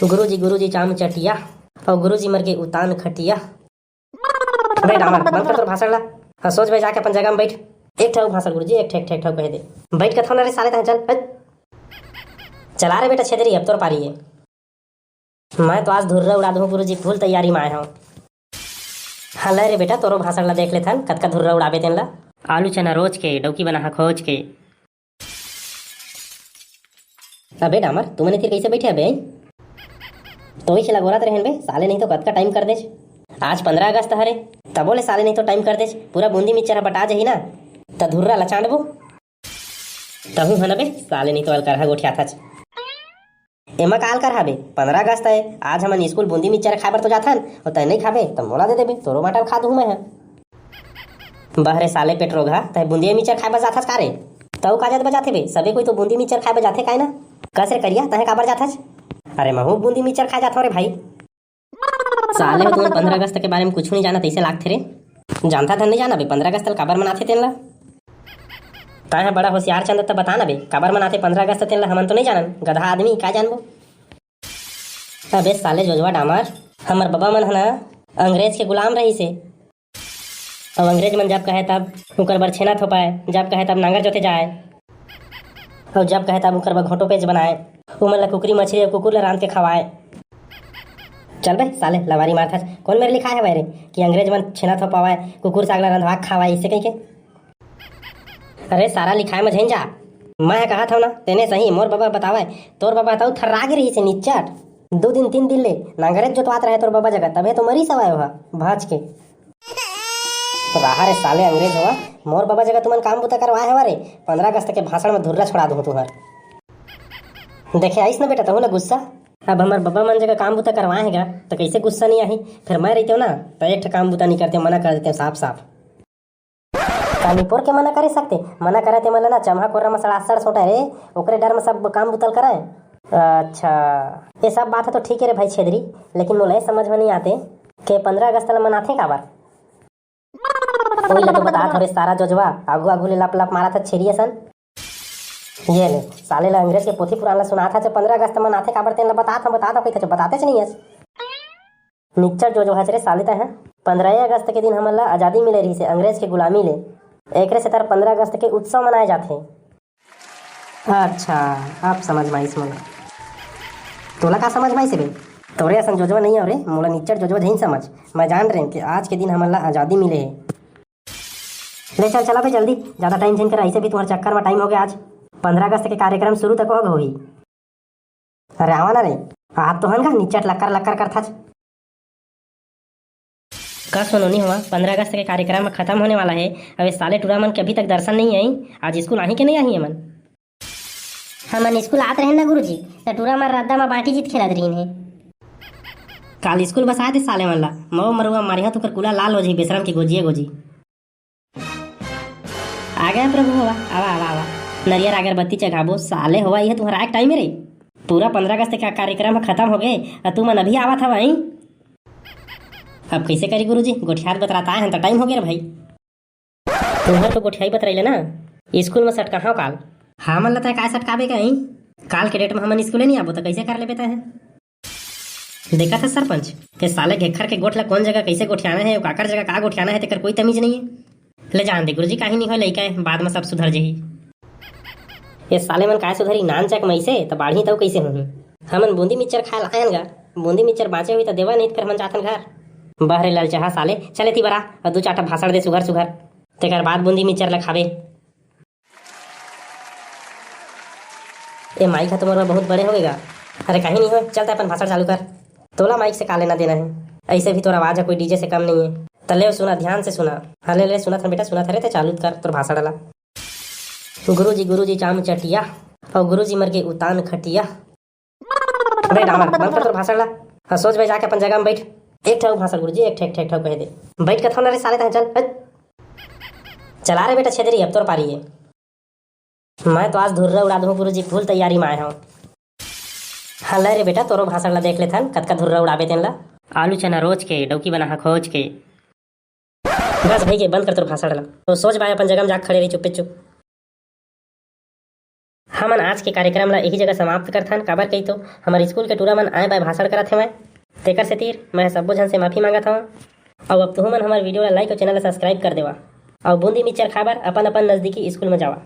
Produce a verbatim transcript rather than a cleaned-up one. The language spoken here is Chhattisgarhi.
गुरुजी, गुरुजी चाम चटिया, अउ गुरुजी मर के उतान खटिया। अबे डामर, बंद कर तोर भाषण ला। हाँ, सोच बे जाके अपन जगह में बैठ। एक ठे अउ भाषण गुरुजी, एक ठे, एक ठे, एक ठे कह दे। बैठ के थोड़ा रे साले तहाँ चल, हट। चला रे बेटा छेदरी, अब तोर पारी है। मैं तो आज धुर्रा उड़ा दूँ गुरुजी, full तैयारी में आए हूँ। हाँ, ले रे बेटा, तोरो भाषण ला देख लेथन, कतका धुर्रा उड़ाबे तेन ला। आलू चना रोज के, डौकी बना हा खोज के। अबे डामर, तुमन एतिर कइसे बैठे हबे? तोही ला गोलत रहेन बे, साले नहीं तो कतका टाइम कर देच। आज पंद्रह अगस्त हरे, तबो ले साले नहीं तो टाइम कर देच। पूरा बूंदी मिक्सचर ह बटा जाही ना, त धुर्रा ला चांटबो। तहूँ हन बे, साले नहीं तो अलकरहा गोठियाथच। एमा का अलकरहा बे, पंद्रह अगस्त है, आज हमन स्कूल बूंदी मिक्सचर खाए बर तो जाथन, अउ तैं नहीं खाबे, त मोला दे देबे, तोरो बांटल खा दूँ मैं ह। बहरे साले पेट रोगहा, तैं बूंदी मिक्सचर खाए बर जाथस का रे? तउ का जात बर जाथे बे, सबे कोई तो बूंदी मिक्सचर खाए बर जाथे काय ना? कस रे करिया, तैं काबर जाथस? अरे महूँ बूंदी मिक्सचर खाए जाथों रे भाई। साले हो तुमन पंद्रह अगस्त के बारे में कुछ नहीं जानत, ऐसे लागथे रे। जानता धन नहीं जाना बे, पंद्रह अगस्त ल काबर मनाथे तेन ला? तैं ह बड़ा होशियार चंद, त बता ना बे, काबर मनाथे पंद्रह अगस्त तेन ला? हमन तो नहीं जानन, गधा आदमी, का जानबो? अबे साले जोजवा डामर, हमर बबा मन ह ना अंग्रेज के गुलाम रहिस हे। अब अंग्रेज मन जब कहे तब उकर बर छेना थोपाए, जब कहे तब नांगर जोते जाए, अउ जब कहे तब उकर बर घोटो पेज बनाए, उमन ला कुकरी मछली अउ कुकुर ला रांध के खवाए। चल बे साले, लवारी मारथस, कोन मेर लिखाए हवय रे कि अंग्रेज मन छेना थोपावय, कुकुर साग ला रंधवा के खावय, इसे कहिके? अरे सारा लिखाए म झेन जा, मैं ह कहत हव ना, तेने सही, मोर बबा बतावय, तोर बबा तउ थर्रा गे रहिस हे निच्चट, दू दिन तीन दिन ले नांगरेच जोतवात रहे तोर बबा जगह, तभे तो मरिस हवय ओहा भच के। राहा रे साले अंग्रेज होवा, मोर बबा जगह तुमन काम बुता करवाए हवा रे, पंद्रह अगस्त के भाषण में धुर्रा छोड़ा दूँ तुहर। देखे आइस ना बेटा तहूँ ला गुस्सा। अब हमर बबा मन जगह काम बुता करवाए हेगा, त कैसे गुस्सा नहीं आही? फिर मैं रहितेव ना, त एक ठे काम बुता नहीं करते, मना कर देते साफ साफ। कानी पोर के मना करे सकते, मना करे ते मन ला ना चमहा कोर्रा में सड़ासड़ सोटा रे, ओकरे डर में सब काम बुतल करे। अच्छा, ये सब बात है तो ठीक है रे भाई छेदरी, लेकिन मोला ये समझ में नहीं आते के पंद्रह अगस्त ला मनाथे काबर? ओही ला तो बतात हवे सारा जोजवा, आगू आगू ले लप लप मारत हे छेरी असन। ये ले, साले ला अंग्रेज के पोथी पुराण ला सुनात हे, पंद्रह अगस्त मनाथे काबर तेन ला बतात हव, बतात हव कहिथे, बतातेच नहीं हस। निच्चट जोजवा हच रे साले तैं ह। पंद्रह अगस्त के दिन हमन ला आजादी मिले रहिस हे अंग्रेज के गुलामी ले, एकरे सेती पंद्रह अगस्त के उत्सव मनाए जाथे। अच्छा, अब समझ में आइस मोला। तोला का समझ में आइस बे? तोरे असन जोजवा नहीं हव रे, मोला निच्चट जोजवा झन समझ। मैं जान रेहेंव कि आज के दिन हमन ला आजादी मिले हे। ले चल, चला बे जल्दी, ज्यादा टाइम झन कर, ऐसे भी तुम्हारे चक्कर में टाइम हो गया आज। पंद्रह अगस्त के कार्यक्रम शुरू तक हो होही। अरे आवा ना रे, आज तो हन का निच्चट लक्कर लक्कर करथच। का सुनो नहीं हुआ, पंद्रह अगस्त के कार्यक्रम खत्म होने वाला है, अब ये साले टूरा मन के अभी तक दर्शन नहीं आई। आज स्कूल आही के नहीं आही हमन? हमन स्कूल आत रहेन ना गुरुजी, त टूरा मन रद्दा म बांटी जीत खेलत रहिन हे। काल स्कूल बसाए दे साले मन ला, मऊ मरुआ मारिहा तुकर कुला लाल हो जाही बेशरम के गोजिया गोजी। आ गया प्रभु हवा, आवा, आवा, आवा। नरियर अगरबत्ती चघाबो, साले होवा, ये तुम्हारा एक टाइम है रे। पूरा पंद्रह अगस्त का कार्यक्रम खत्म हो गए, अउ तुमन अभी आवत हवा, हैं? अब कैसे करी गुरुजी, गोठियात बतरात आए हैं तो टाइम हो गया रे भाई। तुम्हर तो गोठियाई बतराई ले ना, स्कूल में सटकाहा काल। हमन ला तय काय सटकाबे का, हैं? काल के डेट में हमन स्कूले नहीं आबो तो कैसे कर लेबे तय? देखत हस सरपंच, ते साले घेखर के गोठ ला कोन जगह कइसे गोठियाना हे, काकर जगह का गोठियाना हे, तेकर कोई तमीज नइये। ले जान दे गुरुजी, काहीं नइ होय, लइका ए, बाद म सब सुधर जही। ए साले मन काय सुधरी, नानचक मइसे त बाढ़ही तउ कइसे होही। हमन बूंदी मिक्सचर खाए ला आयन गा, बूंदी मिक्सचर बांचे होही त देवा, नहीं त फेर हमन जाथन घर। बहरे ललचहा साले, चल एती बरा, अउ दू चार ठा भाषण दे सुघर सुघर, तेकर बाद बूंदी मिक्सचर ला खाबे। ए माइक ह तो मोर बर बहुत बड़े हो गे गा। अरे कहीं नहीं हो, चल तैं अपन भाषण चालू कर। तोला माइक से का लेना देना है? ऐसे भी तोर आवाज ह कोई डीजे से कम नहीं है। त ले सुना, ध्यान से सुना। हाँ ले ले, सुनत हन बेटा, सुनत हरे, तैं चालू कर तोर भाषण ला। गुरुजी, गुरुजी चाम चटिया, अउ गुरुजी मर गे उतान खटिया। अबे डामर, बंद कर तोर भाषण ला। हाँ, सोच बे जाके अपन जगह में बैठ। एक ठे अउ भाषण गुरुजी, एक ठे, एक ठे, एक ठे कह दे। बैठ के थोड़ा रे साले तहाँ चल, हट। चला रे बेटा छेदरी, अब तोर पारी है। मैं तो आज धुर्रा उड़ा दूँ गुरुजी, full तैयारी में आए हूँ। हाँ ले रे बेटा, तोरो भाषण ला देख लेथन, कतका धुर्रा उड़ाबे तेन ला। आलू चना रोज के, डौकी बना हा खोज के। बस भई गे, बंद कर तोर भाषण ला। तो सोच बे अपन जगह में जाके खड़े रही चुप्पे चुप। हमन आज के कार्यक्रम ला यही जगह समाप्त करथन, काबर कही तो हमर स्कूल के टूरा मन आए बाय भाषण करत हवय। तेकर सेती मैं सब्बो झन से माफी मांगत हवं। अउ अब तुहू मन हमर वीडियो ला like अउ चैनल ला सब्सक्राइब कर देवा। अउ बूंदी मिक्सचर खाए बर अपन अपन नजदीकी स्कूल में जावा।